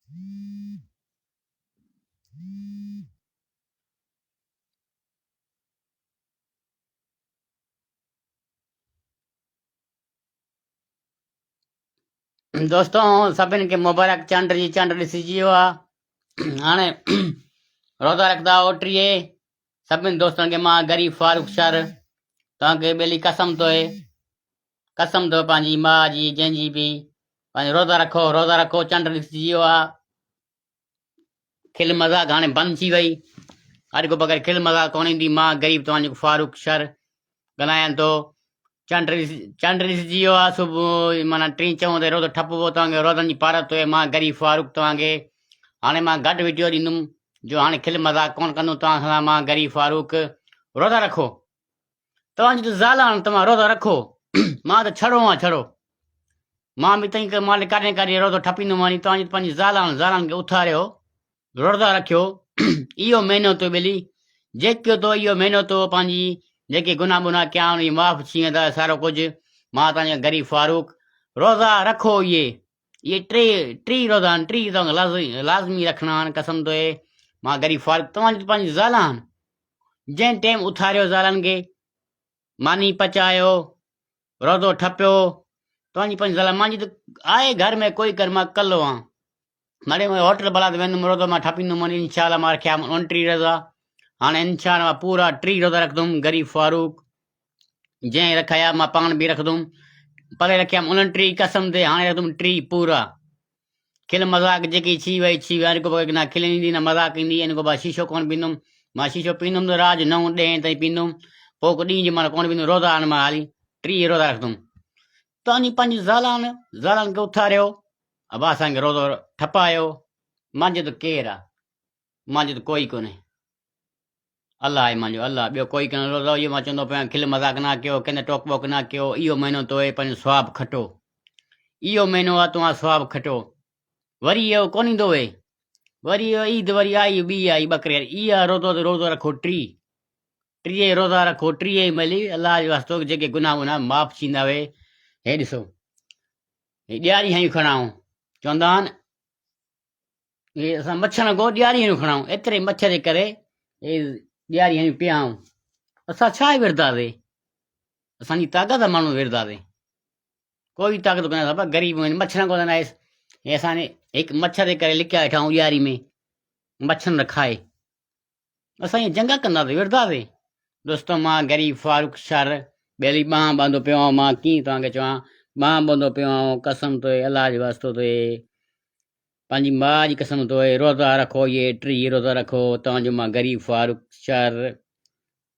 دوستو سڀن کي مبارڪ چنڊ جي چنڊ ڏسجي ويو آ هاڻي روزا رکندا آهيو ٽيهه سڀن دوستن کي مان غريب فاروق شر توهان کي ٻيلي قسم ٿو قسم ٿو پنهنجي ماء جي جنهن جي به پنهنجو روزا رکو روزا رکو چنڊ ڏسجي ويو آ کل مذاق هاڻي بند ٿي وئي اڄ کان بغير کل مذاق ڪونه ايندي مان غريب توهان جو فاروق شر ڳالهايان ٿو چنڊ چنڊ ڏسجي ويو آهي صبح معنيٰ ٽين چئون تي روزو ٺپبو توهان کي روزن جي پارت هئي مان غريب فاروق توهان کي هاڻي مان گهٽ وڊيو ڏيندم جو هاڻي کل مذاق ڪونه ڪندم توهان سان مان غريب فاروق روزا رکو توهان جي ته زال آهن توهان روزا رکو مان ته ڇڙو آهيان ڇڙو مان به تنهن ڪري مان ڪڏهن ڪڏهن روزو ٺپيندو آهيان توهان جي ته پنهنجي زال آهن زالن کي اٿاريو روزا رکيو اهو مهينو تو ٻيلي جيڪو تو اهو مهينو تو پنهنجي جيڪي گناهه بناهه ڪيا آهن اهي معاف ٿي ويندا سارو ڪجهه مان توهان جو غريب فاروق روزا رکو اهي اهي ٽي ٽي روزا آهن ٽي توهان کي لازمي لازمي رکڻا آهن قسم تو مان غريب فاروق توهان جي ته پنهنجي زال آهن جنهن ٽيم اٿاريو زالن کي ماني پچايو روزو ٺپيو توهان جي پنهنجي زال مانجي ته آهي گهر ۾ ڪوئي ڪر مان ڪلو آن مڙي مان هوٽل بلا ته ويندم روزو مان ٺپيندم وڃي انشاء الله مان رکيا 29 روزا هاڻي انشاء الله مان پورا ٽي روزا رکندم غريب فاروق جنهن رکايا مان پاڻ به رکندم پري رکيم 29 قسم تي هاڻي رکندم ٽي پورا کل مذاق جيڪي ڇي وئي ڇي وئي هاڻي ڪو نه کل ايندي نه مذاق ايندي ان کان بعد شيشو ڪونه پيندم مان شيشو پيندم ته رات جو نو ڏهين تائين پيندم پوء ڪو ڏينهن جو مان ڪونه پيندم روزا هاڻي مان هالي 30 روزا رکندم تنهنجي پنهنجي زالان زالان کي اٿاريو ابا اسان کي روزو ٺپايو مانجو ته ڪير آ مانجو ته ڪوئي ڪونهي الله آهي مانجو الله ٻيو ڪوئي ڪونهي روزو اهو مان چوندو پيو کل مذاق نه ڪيو ڪنهن ٽوڪ ٻوڪ نه ڪيو اهو مهينو تو پنهنجو ثواب کٽو اهو مهينو آ توهان ثواب کٽو وري اهو ڪونه ايندو وي وري اهو عيد وري آئي ٻي آئي ٻڪري اها روزو ته روزو رکو ٽي ٽيهه روزا رکو ٽيهه ئي ملي الله جي واسطو جيڪي گناهه گناهه معاف ٿيندا وي هي ڏسو هي ڏياري هيون کڻائون چوندا آهن هي اسان مڇر کو ڏياري هيون کڻائون ايتري مڇر جي ڪري هي ڏياري هيون پيائون اسان ڇا وردا سي اسان جي طاقت ماڻهو وردا سي ڪوئي طاقت ڪونهي بابا غريب آهن مڇر ڪونه آهي هي اسان هڪ مڇر جي ڪري لڪيا ويٺا آهيون ڏياري ۾ مڇر نه کائي اسان ائين جنگا ڪنداسين وڙهنداسين. دوستو مان غريب فاروق شر ٻيلي ٻانهن ٻانڌو پيو آهيان مان ڪيئن توهان کي چوان ٻانهن ٻانڌو پيو آهيان قسم توهي الله جو واسطو توهي پنهنجي ماء جي قسم توهي روزا رکو اهي 30 روزا رکو توهان جو مان غريب فاروق شر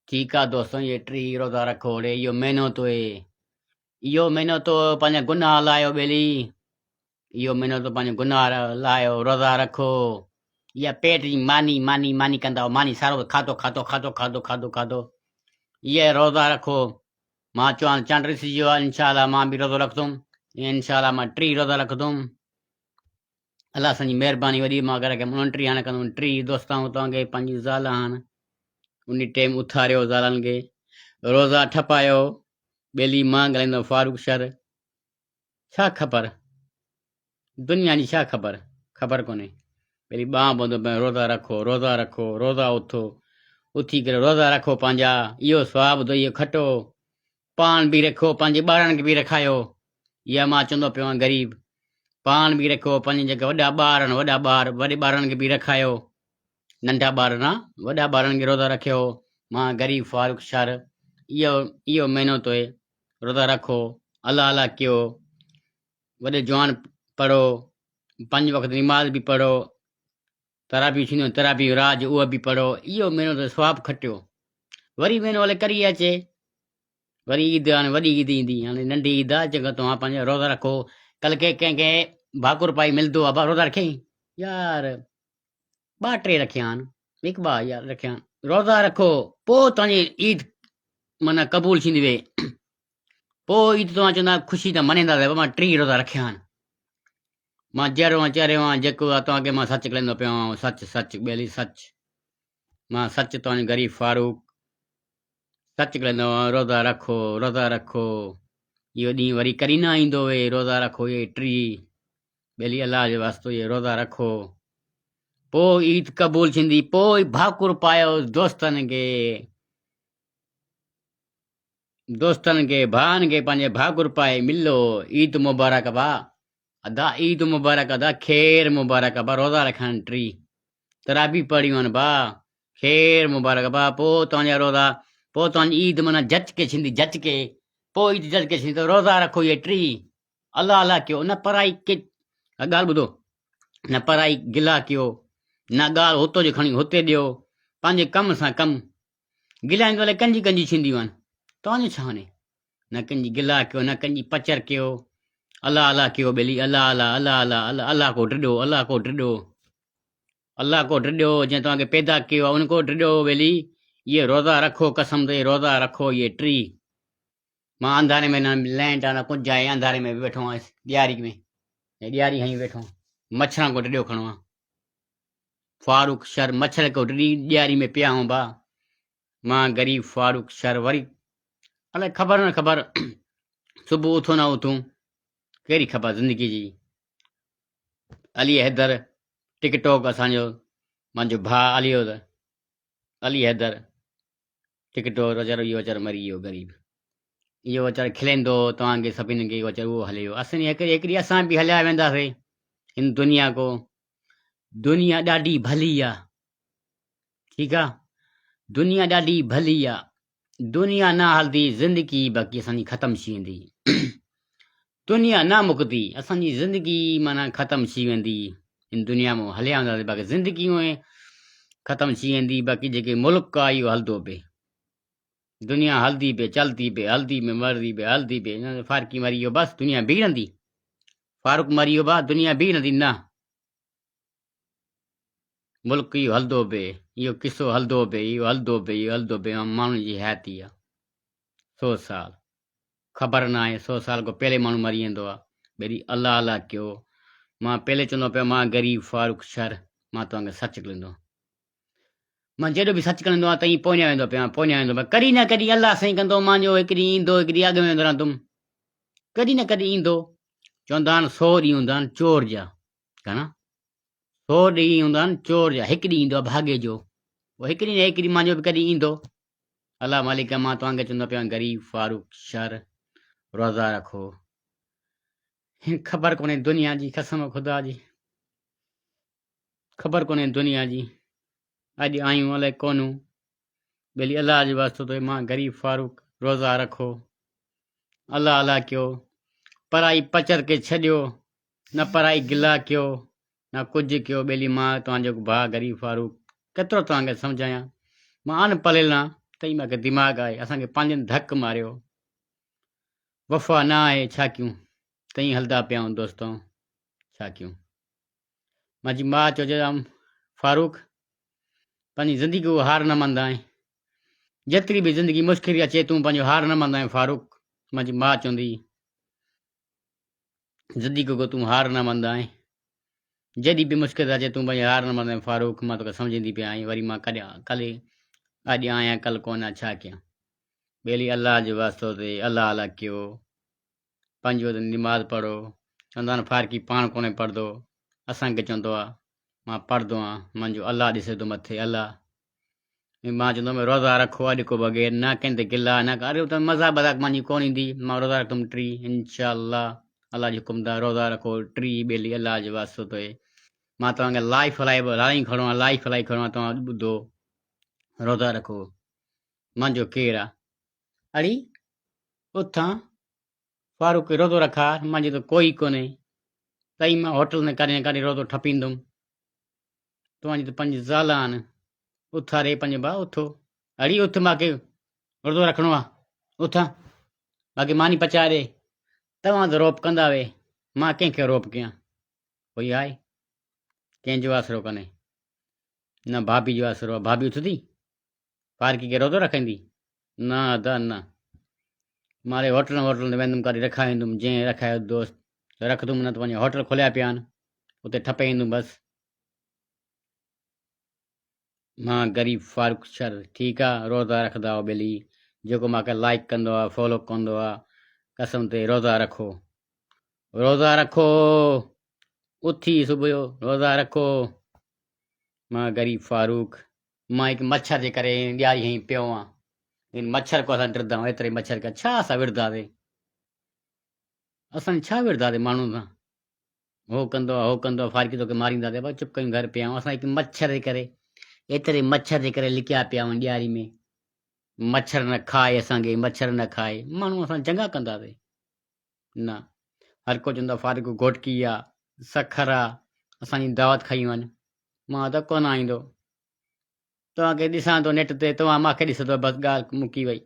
ٺيڪ آ دوستو اهي 30 روزا رکو ڙي اهو مهينو توهي اهو مهينو تو پنهنجا گناهه لاهيو ٻيلي اهو مهينو تو پنهنجو گناهه لاهيو روزا رکو يا پيٽ جي ماني ماني ماني ڪندا هو ماني سارو کاڌو کاڌو کاڌو کاڌو کاڌو کاڌو اهي روزا رکو مان چوان چنڊ ڏسجي ويو آهي انشاء الله مان به روزو رکندم انشاء الله مان 30 روزا رکندم الله سائين جي مهرباني وڏي مان اگر کي 29 هاڻي ڪندم 30 دوستان توهان کي پنهنجي زال هاڻ ان ٽيم اٿاريو زالن کي روزا ٺپايو ٻيلي مان ڳالهائيندو فاروق شر ڇا خبر دنيا جي ڇا خبر خبر ڪونهي ٻيلي ٻانهن ٻڌو پيو روزا رکو روزا رکو روزا اٿو اٿي ڪري روزا رکو پنهنجا اهو ثواب ٿو اهو کٽو پاڻ به رکو پنهنجي ٻارن کي به رکايو اها مان چوندو پيو آهيان غريب پاڻ به رکو پنهنجي جيڪي وڏا ٻار آهن وڏا ٻار وڏي ٻارن کي به رکايو ننڍا ٻار نه وڏا ٻارن کي روزا رکيو مان غريب فاروق شر اهو اهو مهينو تو روزا رکو الله الله ڪيو وڏي جوان پڙهو پنج وقت نماز به پڙهو ترابيون ٿينديون ترابيون راج اهو به پڙهو اهو مهينو ته ثواب کٽيو وري مهينو الائي ڪڏهن اچي وري عيد هاڻي وڏي عيد ايندي هاڻي ننڍي عيد آ جيڪا توهان پنهنجا روزا رکو ڪل ڪي ڪنهن کي ڀاڪر پائي ملندو آ روزا رکيائين يار ٻه ٽي رکيا آهن هڪ ٻه يار رکيا آهن روزا رکو پوء توهان جي عيد معنيٰ قبول ٿيندي وي پوء عيد توهان چوندا خوشي ته منيندا مان 30 روزا رکيا آهن مان جهڙو آهيان چريو آهيان جيڪو آهي توهان کي مان سچ ڳالهائيندو پيو آهيان سچ سچ ٻيلي سچ مان سچ توهان جو غريب فاروق سچ ڳالهائيندو آهيان روزا رکو روزا رکو اهو ڏينهن وري ڪڏهن نه ايندو وي روزا رکو اهي 30. ٻيلي الله جو واسطو اهي روزا رکو پوء عيد قبول ٿيندي پوء ڀاڪر پايو دوستن کي دوستن کي ڀائن کي پنهنجي ڀاڪر پائي ملو عيد مبارڪ با ادا عيد مبارڪ ادا خير مبارڪ با روزا رکان ٽي ترابي پڙهيون با خير مبارڪ با پوء توهان جا روزا پوء توهان جي عيد معنيٰ جچ ڪي ٿيندي جچ ڪي پوء عيد جچ ڪي ٿيندي ته روزا رکو اهي ٽي الله الله ڪيو نه پرائي ڪي ڳالهه ٻڌو نه پرائي گلا ڪيو نه ڳالهه هتو جي کڻي هتي ڏيو پنهنجي ڪم سان ڪم گلائين ته الائي ڪنجي ڪنجي ٿينديون آهن توهان جو ڇا وڃي نه ڪنهن جي گلا ڪيو نه ڪنهن جي پچر ڪيو الله الله ڪيو ٻيلي الله الله الله الله الله الله کو ڊڄو الله کو ڊڄو الله کو ڊڄو جنهن توهان کي پيدا ڪيو آهي ان کو ڊڄو ٻيلي اهي روزا رکو قسم تي روزا رکو اهي ٽي مان انڌاري ۾ نه لينٽ آ نه ڪجهه آهي انڌاري ۾ به ويٺو آهيان ڏياري ۾ ڏياري هنئي ويٺو مڇران کو ڊڄو کڻو آ فاروق شر مڇر کو ڊڄي ڏياري ۾ پيا هون با مان غريب فاروق شر وري الائي خبر نه خبر صبح اٿو نه اٿون ڪهڙي خبر زندگي جي علي حيدر ٽڪ ٽوڪ اسانجو مانجو ڀاء علي علي حيدر ٽڪ ٽوڪ ويچارو اهو ويچارو مري ويو غريب اهو ويچارو کلندو هو توهان کي سڀني کي ويچارو اهو هلي ويو اسان هڪڙي هڪڙي اسان به هليا وينداسي هن دنيا کو دنيا ڏاڍي ڀلي آ ٺيڪ آ دنيا ڏاڍي ڀلي آ دنيا نه هلدي زندگي باقي اسان جي ختم ٿي ويندي دنيا نه مڪدي اسان جي زندگي معنيٰ ختم ٿي ويندي هن دنيا مان هليا وينداسين باقي زندگي هونئن ختم ٿي ويندي باقي جيڪي ملڪ آ اهو هلدو پئي دنيا هلدي پئي چلدي پئي هلدي پئي مرضي پئي هلدي پئي فارقي مري ويو بس دنيا بيهي رهندي فاروق مري ويو بس دنيا بيهي رهندي نه ملڪ اهو هلندو به اهو قصو هلندو به اهو هلندو به اهو هلندو به ماڻهن جي حياتي آ سو سال خبر نه آهي سو سال کان پهرين ماڻهو مري ويندو آ ٻيلي الله الله ڪيو مان پهلي چوندو پيو مان غريب فاروق شر مان توهان کي سچ ڳلندو مان جيڏو به سچ ڳلندو آهيان تئين پوڃا ويندو پيا پوڃا ويندو پيا ڪڏهن نه ڪڏهن الله سائين ڪندو مانجو هڪ ڏينهن ايندو هڪ ڏينهن اڳ ۾ ويندو رهندم ڪڏهن نه ڪڏهن ايندو چوندا آهن سو ڏينهن هوندا آهن چور جا گهڻا سو ڏينهن هوندا آهن چور جا هڪ ڏينهن ايندو آهي ڀاڳي جو پوء هڪ ڏينهن هڪ ڏينهن مانجو به ڪڏهن ايندو الله مالڪ مان توهان کي چوندو پيا غريب فاروق شر روزا رکو خبر ڪونهي دنيا جي قسم خدا جي خبر ڪونهي دنيا جي اڄ آيون الائي ڪونهون ٻيلي الله جي واسطو تو مان غريب فاروق روزا رکو الله الله ڪيو پرائي پچر کي ڇڏيو نه پرائي گلا ڪيو نه ڪجهه ڪيو ٻيلي مان توهان جو ڀاء غريب فاروق ڪيترو توهان کي سمجهايان مان ان پليل آهيان تئي مان کي دماغ آهي اسان کي پنهنجن ڌڪ ماريو وفا نه آهي ڇا ڪيون تئي هلدا پيا آهيون دوستو ڇا ڪيون منهنجي ماء چيو چي فاروق پنهنجي زندگي کو هار نه مندائين جيتري به زندگي مشڪل اچي تون پنهنجو هار نه مندائين فاروق منهنجي ماء چوندي زندگي کو تون هار نه مندائين جيڏي به مشڪل اچي تون پنهنجو هار نه مندائين فاروق مان توکي سمجهندي پيا آهين وري مان ڪڏهن ڪل اڄ آهيان ڪل ڪونه ڇا ڪيان ٻيلي الله جو واسطو تي الله الله ڪيو پنهنجو ته نماز پڙهو چوندا آهن فارقي پاڻ ڪونهي پڙهندو اسان کي چوندو آهي مان پڙهندو آهيان منهنجو الله ڏسي ٿو مٿي الله ۽ مان چوندو هوم روزا رکو اڄ ڪو بغير نه ڪنهن تي گلا نه اري ته مذاق مذاق مانجي ڪون ايندي مان روزا رکندم ٽي انشاء الله الله جي حڪم دا روزا رکو ٽي ٻيلي الله جو واسطو ٿئي مان توهان کي لائف هلائي هلائي کڻو آهي لائف هلائي کڻو آهي توهان ٻڌو روزا رکو مانجو ڪير آ اڙي اٿان فاروق روزو رکار مانجو ته ڪوئي ڪونهي تئي مان هوٽل ۾ ڪڏهن نه ڪڏهن روزو ٺپيندم توهان جي ته پنج زال آهن اٿاري پنج با اٿو اڙي اٿ ماکي روزو رکڻو آ اٿان ماکي ماني پچائي ڏي توهان ته روپ ڪندا وي مان ڪنهن کي روپ ڪيان ڪوئي آهي ڪنهن جو آسرو ڪونهي نه ڀاڀي جو آسرو آ ڀاڀي اٿندي پارڪي کي روزو رکندي؟ نه ادا نه. ماري هوٽلن ووٽلن تي ويندم ڪاڏي رکائي ايندم جنهن رکايو دوست رکندم نه ته وڃي هوٽل کوليا پيا آهن اتي ٺپي ايندم بس. مان غريب فاروق شر ٺيڪ آ روزا رکندا آهو ٻيلي جيڪو مان کي لائيڪ ڪندو آ فالو ڪندو آ قسم تي روزا رکو روزا رکو. اٿي صبح جو روزا رکو. مان غريب فاروق مان هڪ مڇر جي ڪري ڏياري هنئي پيو آن. ليڪن مڇر کان اسان ڊردا آهيون ايتري مڇر کان ڇا اسان وڙهنداسين. اسان ڇا وڙهنداسين ماڻهن سان. هو ڪندو آ هو ڪندو آ فارقي توکي مارينداسين بابا چپ ڪيون گهر پيا آهيون اسان هڪ مڇر جي ڪري ايتري مڇر جي ڪري لڪيا پيا آهيون ڏياري ۾. مڇر نه کائي اسان کي مڇر نه کائي ماڻهو اسان چڱا ڪنداسين. نه هر ڪو چوندو آ فاروق گهوٽڪي آ سکر آ اسان جي دعوت کائي وڃ مان ته ڪونه آئيندو توهان کي ڏسان ٿو نيٽ تي توهان مان کي ڏسندو بس ڳالهه مڪي وئي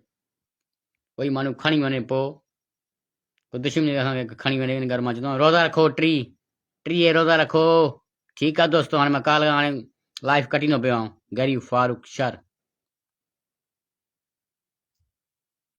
ڪوئي ماڻهو کڻي وڃي پو ڪو دشمني اسان کي کڻي وڃي ان گهر مان چوندو روزا رکو ٽي 30 روزا رکو ٺيڪ آ دوستو هاڻي مان ڪال هاڻي لائف ڪٽيندو پيو آهيان غريب فاروق شر.